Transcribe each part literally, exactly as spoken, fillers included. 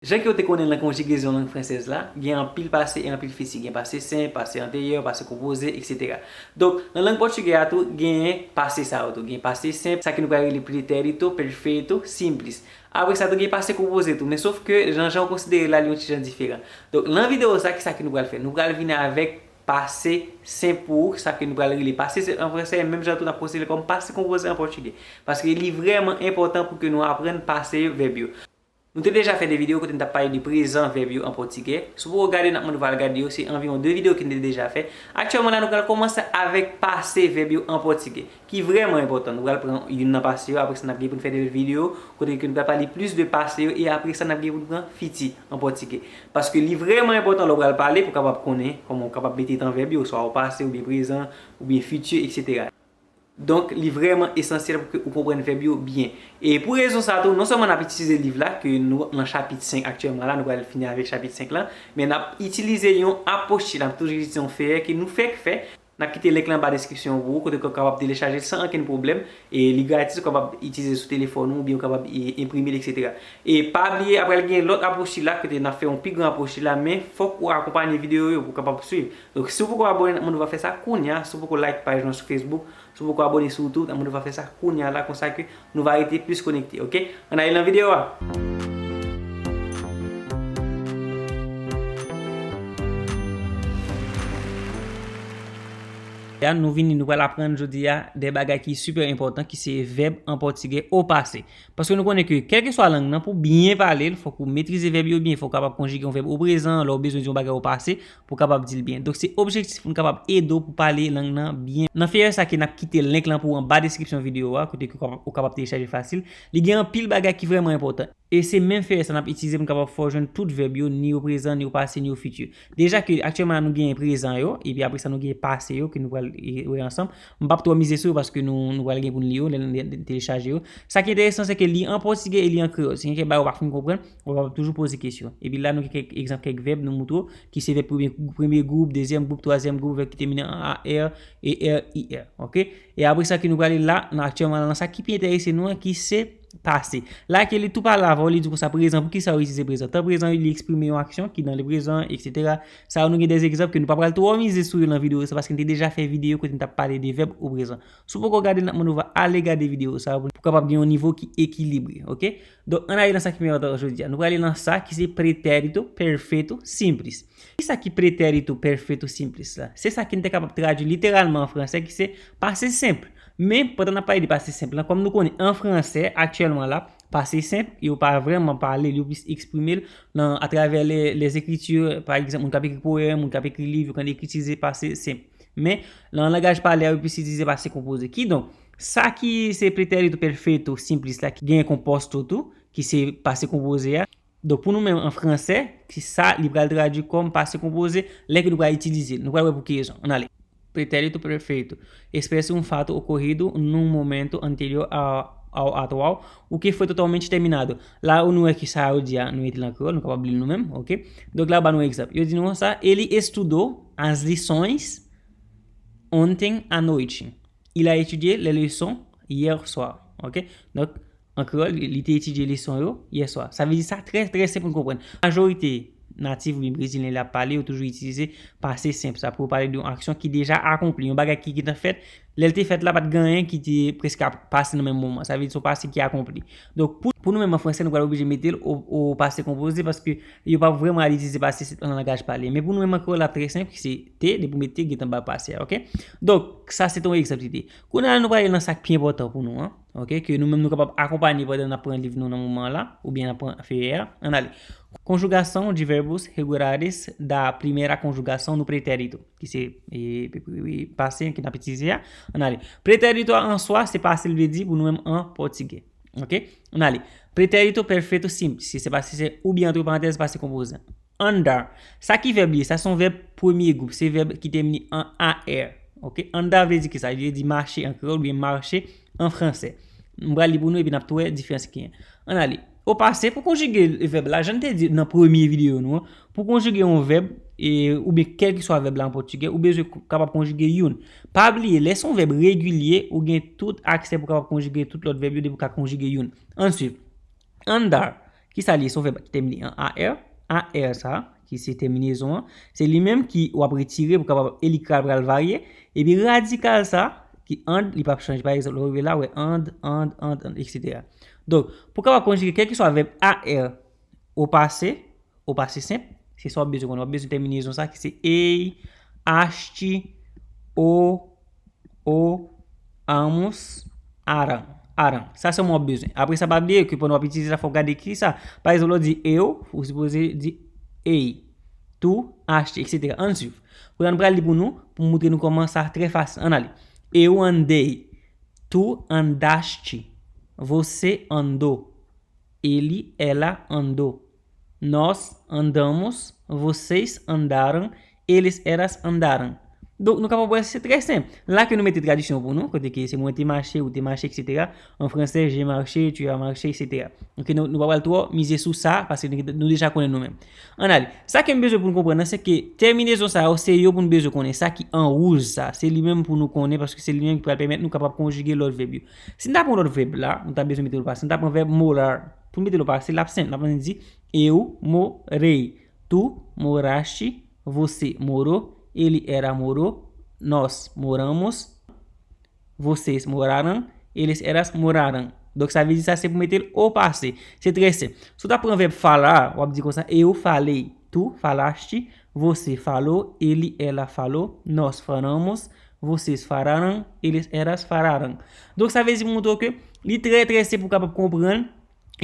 Jan ke w te konnen nan konjigezon lang fransèz la, gen anpil pase e anpil fiti. Gen pase senp, pase anteryè, pase konpoze, etsetera. Donk, nan lang pòtigè a tou, genyen pase sa yo tou. Gen pase senp, sa ke nou pral rele pretérito perfeito simples. Apre sa tou, gen pase konpoze tou. Men sof ke jan, jan w konsidere l la, li yon ti jan diferan. Donk, nan videyo sa, ki sa ke nou pral fè? Nou pral vin avèk pase senp pou ou, sa ke nou pral rele pase senp an fransè, menm jan tou n ap konsidere l kòm pase konpoze an pòtigè. Paske li vrèman enpòtan pou ke nou aprann pase vèb yo. Nou te deja fè de videyo kote n t ap pale de prezan vèb yo an pòtigè. Si w poko gade, n ap mande w al gade yo, se anviwon de videyo ke n te deja fè. Aktyèlman la, nou pral kòmanse avèk pase vèb yo an pòtigè, ki vrèman enpòtan. Nou pral pran youn nan pase yo, apre sa n ap gen pou n fè de lòt videyo kote ke nou pral pale plis de pase yo, e apre sa n ap gen pou n pran fiti an pòtigè. Paske li vrèman enpòtan lè w pral pale pou w kapab konnen kòman w kapab mete tan vèb yo, swa o pase oubyen prezan, oubyen fiti, etsetera. Donk, li vrèman esansyèl pou ke ou konprann vèb yo byen. E pou rezon sa tou, non sèlman n ap itilize liv la, ke nou nan chapit senk aktyèlman la, nou pral fini avèk chapit senk lan, men n ap itilize yon apostil, n ap toujou itilize yon feyè ke nou fèk fè. N ap kite link lan anba deskripsyon an pou ou, kote ke w kapab telechaje l san okenn pwoblèm. E li gratis, ou kapab itilize l sou telefòn ou, oubyen ou kapab e, enprime l, etsetera. E pa bliye, apre l gen lòt apostil la, kote n ap fè yon pi gran apostil la, men fòk ou akonpanye videyo yo pou w kapab swiv. Donk, si w poko abòne, n ap mande w fè sa kounye a. Si w poko like paj nou sou Facebook, si w poko abòne sou YouTube, n ap mande w fè sa kounye a la, konsa ke nou va rete plis konekte, oke? Ann ale nan videyo a! Ya, nou vini, nou pral aprann jodi a de bagay ki sipè enpòtan, ki se vèb an pòtigè o pase. Paske nou konnen ke, kèlkeswa lang nan, pou byen pale l, fòk ou metrize vèb yo byen, fòk ou kapab konjige yon vèb o prezan, lè w bezwen di yon bagay o pase, pou w kapab di l byen. Donk, se objektif pou n kapab ede w pou pale lang nan byen. Nan feyè sa ke n ap kite link lan pou ou anba deskripsyon videyo a, kote ke w kapab, ou kapab telechaje fasil, li gen anpil bagay ki vrèman enpòtan. E se menm feyè sa n ap itilize pou n kapab fè w jwenn tout vèb yo, ni o prezan, ni o pase, ni o fiti. Deja ke aktyèlman la nou genyen prezan yo, epi apre sa nou genyen pase yo ke nou pral, e, wè ansanm. M p ap twò mize sou yo paske nou, nou pral gen pou n li yo, lè n, lè n telechaje yo. Sa ki enteresan, se ke li an pòtigè e li an kreyòl. Si gen kèk bagay ou pa fin konprann, ou kapab toujou poze kesyon. Epi la, nou gen kèk egzanp, kèk vèb nou moutre w, ki se vèb premye, premye gwoup, dezyèm gwoup, twazyèm gwoup, vèb ki temine an A R e R I R, oke? E apre sa ke nou prale la, nan aktyèlman la, nan sa ki pi enterese nou an, ki se pase. La ke li tou pale avè w, li di konsa prezan, poukisa yo itilize prezan? Tan prezan, li eksprime yon aksyon ki nan le prezan, etsetera. Sa yo, nou gen de egzanp ke nou pa pral twò mize sou yo nan videyo sa, paske n te deja fè videyo kote n t ap pale de vèb o prezan. Si w poko gade, n ap mande w ale gade videyo sa pou, pou kapab gen yon nivo ki ekilibre, oke? Donk, ann ale nan sa ki pi enpòtan jodi a. Nou prale nan sa ki se pretérito perfeito simples. Kisa ki pretérito perfeito simples la? Se sa ke n te kapab tradui literalman an fransè, ki se pase senp. Men, pandan n ap pale de pase senp lan, kòm nou konnen an fransè, aktyèlman la, pase senp, yo pa vrèman pale l, yo plis eksprime l nan, atravè lè, lèzekriti, pa egzanp, moun k ap ekri powèm, moun k ap ekri liv, yo konn itilize pase senp. Men, nan langaj pale a, yo plis itilize pase konpoze. Kidonk, sa ki se pretérito perfeito simples la, ki gen composto tou, ki se pase konpoze a. Donk, pou nou menm an fransè, se sa li pral tradui kòm pase konpoze, lè ke nou pral itilize l. Nou pral wè pou ki rezon. Ann ale. Pretérito perfeito. Expressa um fato ocorrido num momento anterior ao, ao atual, o que foi totalmente determinado. La ou nou wè ki sa yo di a, nou mete l an kreyòl, nou kapab li l nou menm, oke? Donk, la yo ba nou egzanp. Yo di nou konsa, ele estudou as lições ontem à noite. Il a étudié les leçons hier soir. Oke? Donk, an kreyòl, li, li te etidye leson yo yè swa. Sa vle di sa trè, trè senp pou n konprann. Majorite natif oubyen brezilyen l ap pale, yo toujou itilize pase senp sa pou yo pale de yon aksyon ki deja akonpli, yon bagay ki gentan fèt. Lè l te fèt la, pa t gen anyen ki te prèske ap pase nan menm moman. Sa vle di se yon pase ki akonpli. Donk, pou, pou nou menm an fransè, nou pral oblije mete l o, o pase konpoze paske yo pa vrèman al itilize pase senp nan langaj pale. Men pou nou menm an kreyòl, l ap trè senp, se te, depi w mete te, gentan ba pase a, oke? Donk, sa se te yon egzanp li te. Kounye a, nou prale nan sa k pi enpòtan pou nou an, oke, ke nou menm nou kapab akonpanye pandan n ap pran liv nou nan moman an la, oubyen n ap pran feyè a. Ann ale. Conjugação de verbos regulares da primeira conjugação no pretérito, ki se, e, e, e, pase ke n ap itilize a. Ann ale. Pretérito a an swa, se pase l vle di pou nou menm an pòtigè. Oke? Ann ale. Pretérito perfeito simples, ki se pase senp oubyen, antre parantèz, pase konpoze. Andar. Sa ki vèb li ye? Sa se yon vèb premye gwoup. Se vèb ki temine an A R. Oke? Andar vle di ki sa? Li vle di mache an kreyòl oubyen marche an fransè. M pral li pou nou epi n ap tou wè diferans ki gen. Ann ale. O pase, pou konjige vèb la, jan n te di nan premye videyo nou an, pou konjige yon vèb, e, oubyen kèlkeswa vèb la an pòtigè, ou bezwen ko-, kapab konjige youn. Pa bliye, lè se yon vèb regilye, ou gen tout aksè pou kapab konjige tout lòt vèb yo depi w ka konjige youn. Ann swiv. Andar. Ki sa l ye? Se yon vèb ki tèmine an A R. A R sa, ki se tèminezon an, se li menm ki w ap retire pou kapab, e li ka pral varye. Epi radikal sa, ki and, li p ap chanje. Pa egzanp, lè w rive la, w wè and, and, and, and, etsetera. Donk, pou kapab konjige kèlkeswa vèb A R o pase, o pase senp, se sa w ap bezwen konnen. W ap bezwen tèminezon sa ki se ei, asti, o, o, amus, aran. Aran. Sa sèlman w ap bezwen. Apre sa, pa bliye ke pandan w ap itilize sa, fò w gade ki sa. Pa egzanp, lè w di eu, ou sipoze di ei, tu, asti, etsetera. Ann swiv. Kounye a, nou pral li pou nou, pou moutre nou kòman sa trè fasil. Ann ale. Eu andei, tu andaste, você andou, ele, ela andou, nós andamos, vocês andaram, eles, elas andaram. Donk, nou kapab wè se trè senp. La ke nou mete tradiksyon pou nou, kote ke se mwen te mache, ou te mache, etsetera. An fransè, j'ai marché, tu as marché, etsetera. Ok, nou, nou pa pral twò mize sou sa, paske nou, nou deja konnen nou menm. Ann ale. Sa ke m bezwen pou nou konprann nan, se ke tèminezon sa yo, se yo pou nou bezwen konnen. Sa ki an wouj sa, se li menm pou nou konnen, paske se li menm ki pral pèmèt nou kapab konjige lòt vèb yo. Si n ta pran lòt vèb la, nou ta bezwen mete l o pase. Si n ta pran vèb morar, pou n mete l o pase, l ap senp. N ap di, eu morei, tu moraste, você morou, ele, ela morou, nós moramos, vocês moraram, eles, elas moraram. Donk, sa vle di sa se pou mete l o pase. Se trè senp. Si w ta pran vèb falar, w ap di konsa, eu falei, tu falaste, você falou, ele, ela falou, nós falamos, vocês falaram, eles, elas falaram. Donk, sa vle di pou montre w ke li trè, trè senp pou w kapab konprann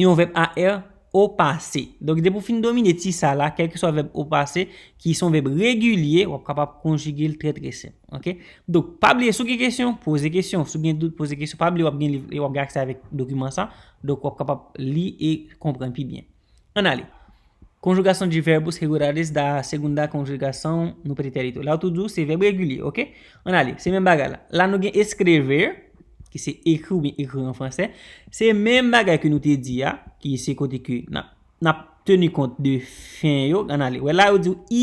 yon vèb A R o pase. Donk, depi w fin domine ti sa la, kèlkeswa vèb o pase, ki se yon vèb regilye, w ap kapab konjige l trè, trè senp. Ok? Donk, pa bliye, si w gen kesyon, poze kesyon. Si w gen dout, poze kesyon. Pa bliye, w ap gen liv, w ap gen aksè avèk dokiman sa. Donk, w ap kapab li e konprann pi byen. Ann ale. Conjugação de verbos regulares da segunda conjugação no pretérito. La ou toujou se vèb regilye, ok? Ann ale, se menm bagay la. La nou gen escrever, ki se écrit oubyen écrire an fransè. Se menm bagay ke nou te di a, ki se kote ke n ap, n ap teni kont de fen yo. Ann ale. Wè la yo di w i,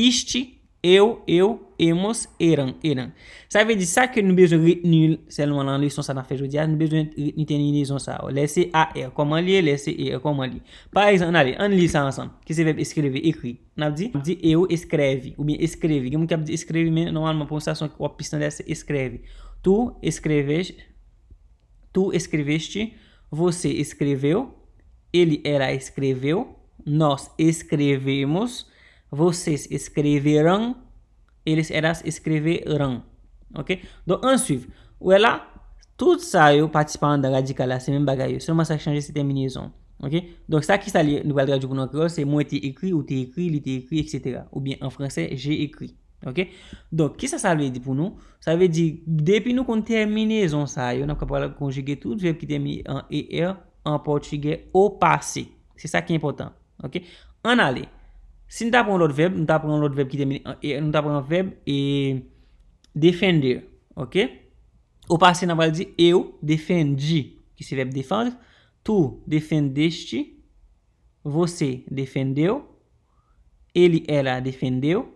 isti, eu, eu, emos, eran, eran. Sa vle di sa ke nou bezwen retni sèlman nan leson sa n ap fè jodi a, nou bezwen retni tèminezon sa yo. Lè se A R, kòman li ye? Lè se E R, kòman li ye? Pa egzanp, ann ale, ann li sa ansanm. Ki se vèb escrever, écrit. N ap di, n ap di eu escreve, oubyen escreve. Gen moun k ap di escreve, men nòmalman pwononsiyasyon w ap pi standard se escreve. Tu escreves, tu escreveste, você escreveu, ele, ela escreveu, nós escrevemos, vocês escreverão, eles, elas escreverão. Ok? Donk, ann swiv. Ou wè la, tout sa yo, pati pa anndan radikal la, se menm bagay yo. Sèlman sa k chanje, se tèminezon. Ok? Donk, sa ki sa li, nou pral tradui pou nou an kreyòl, se mwen te ekri, ou te ekri, li te ekri, etsetera. Oubyen an fransè, j'ai écrit. Ok? Donk, kisa sa vle di pou nou? Sa vle di, depi nou konn tèminezon sa yo, n ap kapab konjige tout vèb ki tèmine an E R an pòtigè o pase. Se sa ki enpòtan. Ok? Ann ale. Si n ta pran yon lòt vèb, nou ta pran yon lòt vèb ki tèmine an E R, nou ta pran vèb e defender. Ok? O pase, n ap pral di, eu defendi, ki se vèb defendre. Tu defendeste, você defendeu, ele, ela defendeu,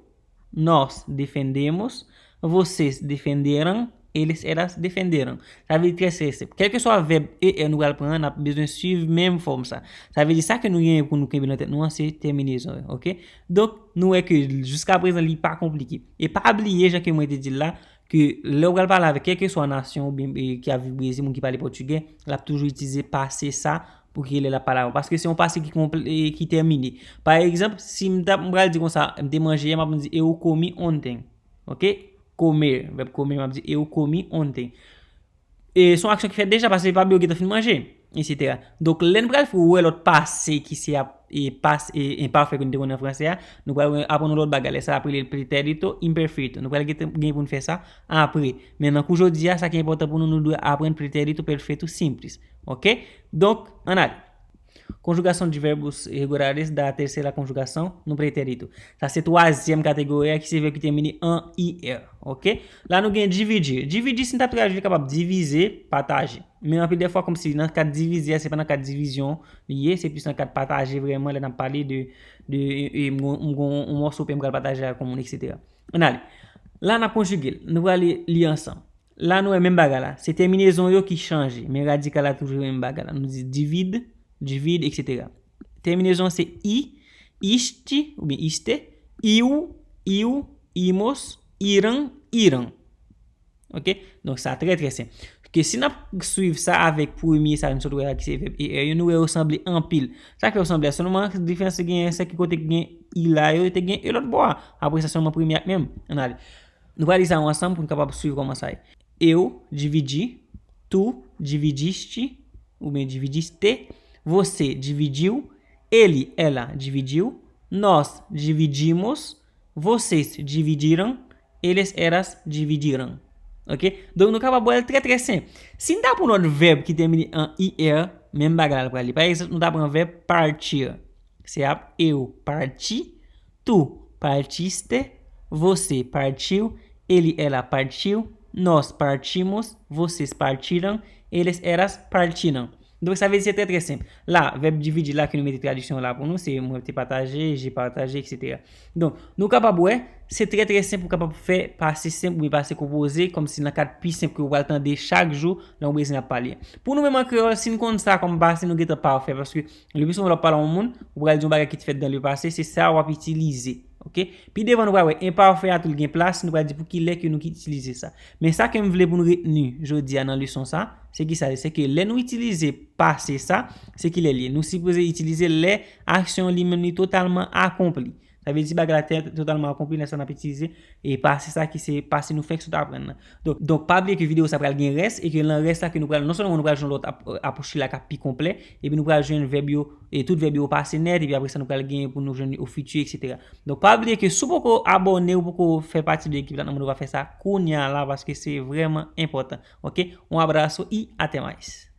nós defendemos, vocês defenderam, eles, elas defenderam. Sa vle di trè, trè senp. Kèlkeswa vèb E R nou pral pran an, n ap bezwen swiv menm fòm sa. Sa vle di sa ke nou genyen pou nou kenbe nan tèt nou an, se tèminezon yo, ok? Donk, nou wè ke jiska prezan, li pa konplike. E pa bliye, jan ke mwen te di l la, ke lè w pral pale avèk kèlkeswa nasyon oubyen, e, ki ap viv Brezil, moun ki pale pòtigè, l ap toujou itilize pase sa pou ki lè l ap pale avè w. Paske se yon pase ki konple-, e, ki tèmine. Pa egzanp, si m t ap, m pral di konsa, m te manje yè, m ap di, eu comi ontem. Ok? Comer, vèb comer, m ap di, eu comi ontem. E se yon aksyon ki fèt deja, paske pa bliye w gentan fin manje, etsetera. Donk, lè n pral fè wè lòt pase ki se ap, e, pase, e, enpafè ke nou te konnen an fransè a, nou pral aprann yon lòt bagay. Lè sa, l ap rele pretérito imperfeito. Nou pral gen, gen pou n fè sa apre. Men nan kou jodi a, sa ki enpòtan pou nou, nou dwe aprann pretérito perfeito simples. Ok? Donk, ann ale. Conjugação de verbos regulares da terceira conjugação no pretérito. Sa se twazyèm kategori a ki se vèb ki tèmine an I R. Ok? La nou gen dividir. Dividir, si n t ap tradui, li kapab divize, pataje. Men anpil de fwa, kòmsi nan kad divize a, se pa nan kad divizyon li ye, se plis nan kad pataje vrèman, lè n ap pale de, de, e, e, m gon, m gon yon mòso pen m pral pataje ak yon moun, etsetera. Ann ale. La n ap konjige l. Nou prale li ansanm. La nou wè menm bagay la. Se tèminezon yo ki chanje, men radikal la toujou menm bagay la. Nou di divid, divid, etsetera. Tèminezon se i, isti, oubyen iste, iu, iu, imos, iran, iran. Ok? Donk, sa trè, trè senp. Ke si n ap swiv sa avèk premye sa, nou sot wè la ki se vèb E R yo, nou wè yo sanble anpil. Sa k fè yo sanble a, sèlman diferans ki genyen, se ki kote ki gen i la yo, te gen e lòt bò a. Apre sa, sèlman premye ak menm. Ann ale. Nou pral li sa yo ansanm pou n kapab swiv kòman sa ye. Eu dividi, tu dividiste, oubyen dividiste, você dividiu, ele, ela dividiu, nós dividimos, vocês dividiram, eles, elas dividiram. Ok? Donk, nou kapab wè l trè, trè senp. Si n ta pran lòt vèb ki tèmine an I R, menm bagay la l pral ye. Pa egzanp, nou ta pran vèb partir. Se ap eu parti, tu partiste, você partiu, ele, ela partiu, nós partimos, vocês partiram, eles, elas partiram. Donk, sa vle di se trè, trè senp. La, vèb dividi la ke nou mete tradiksyon la pou nou, se mwen te pataje, j'ai partagé, et cetera. Donk, nou kapab wè, se trè, trè senp ou kapab fè pase senp oubyen pase konpoze, kòmsi nan kad pi senp ke ou pral tande chak jou, lè ou bezwen ap pale. Pou nou menm an kreyòl, si n konn sa kòm pase, nou gentan pafè, paske le pi souvan lè w ap pale a yon moun, ou pral di yon bagay ki te fèt dan le pase, se sa w ap itilize. Ok? Pi devan nou pral wè enpafè a tou l gen plas, nou pral di pou ki lè ke nou ki itilize sa. Men sa ke m vle pou nou retni jodi a nan leson sa, se ki sa? Se ke lè nou itilize pase sa, se ki lè l ye? Nou sipoze itilize lè aksyon li menm li totalman akonpli. Sa vle di bagay la te totalman akonpli lè sa n ap itilize e pase sa ki se pase nou fèk sot aprann nan. Donk, donk pa bliye ke videyo sa pral gen rès e ke nan rès la ke nou pral, non sèlman nou pral jwenn lòt ap, apwoch la k ap pi konplè, epi nou pral jwenn vèb yo, e tout vèb yo pase nèt, epi apre sa nou pral gen pou nou jwenn yo fiti, et cetera. Donk pa bliye ke si w poko abòne, ou poko fè pati de ekip la, nan mande w pa fè sa kounye a la paske se vrèman enpòtan. Ok? Un abraço e até mais.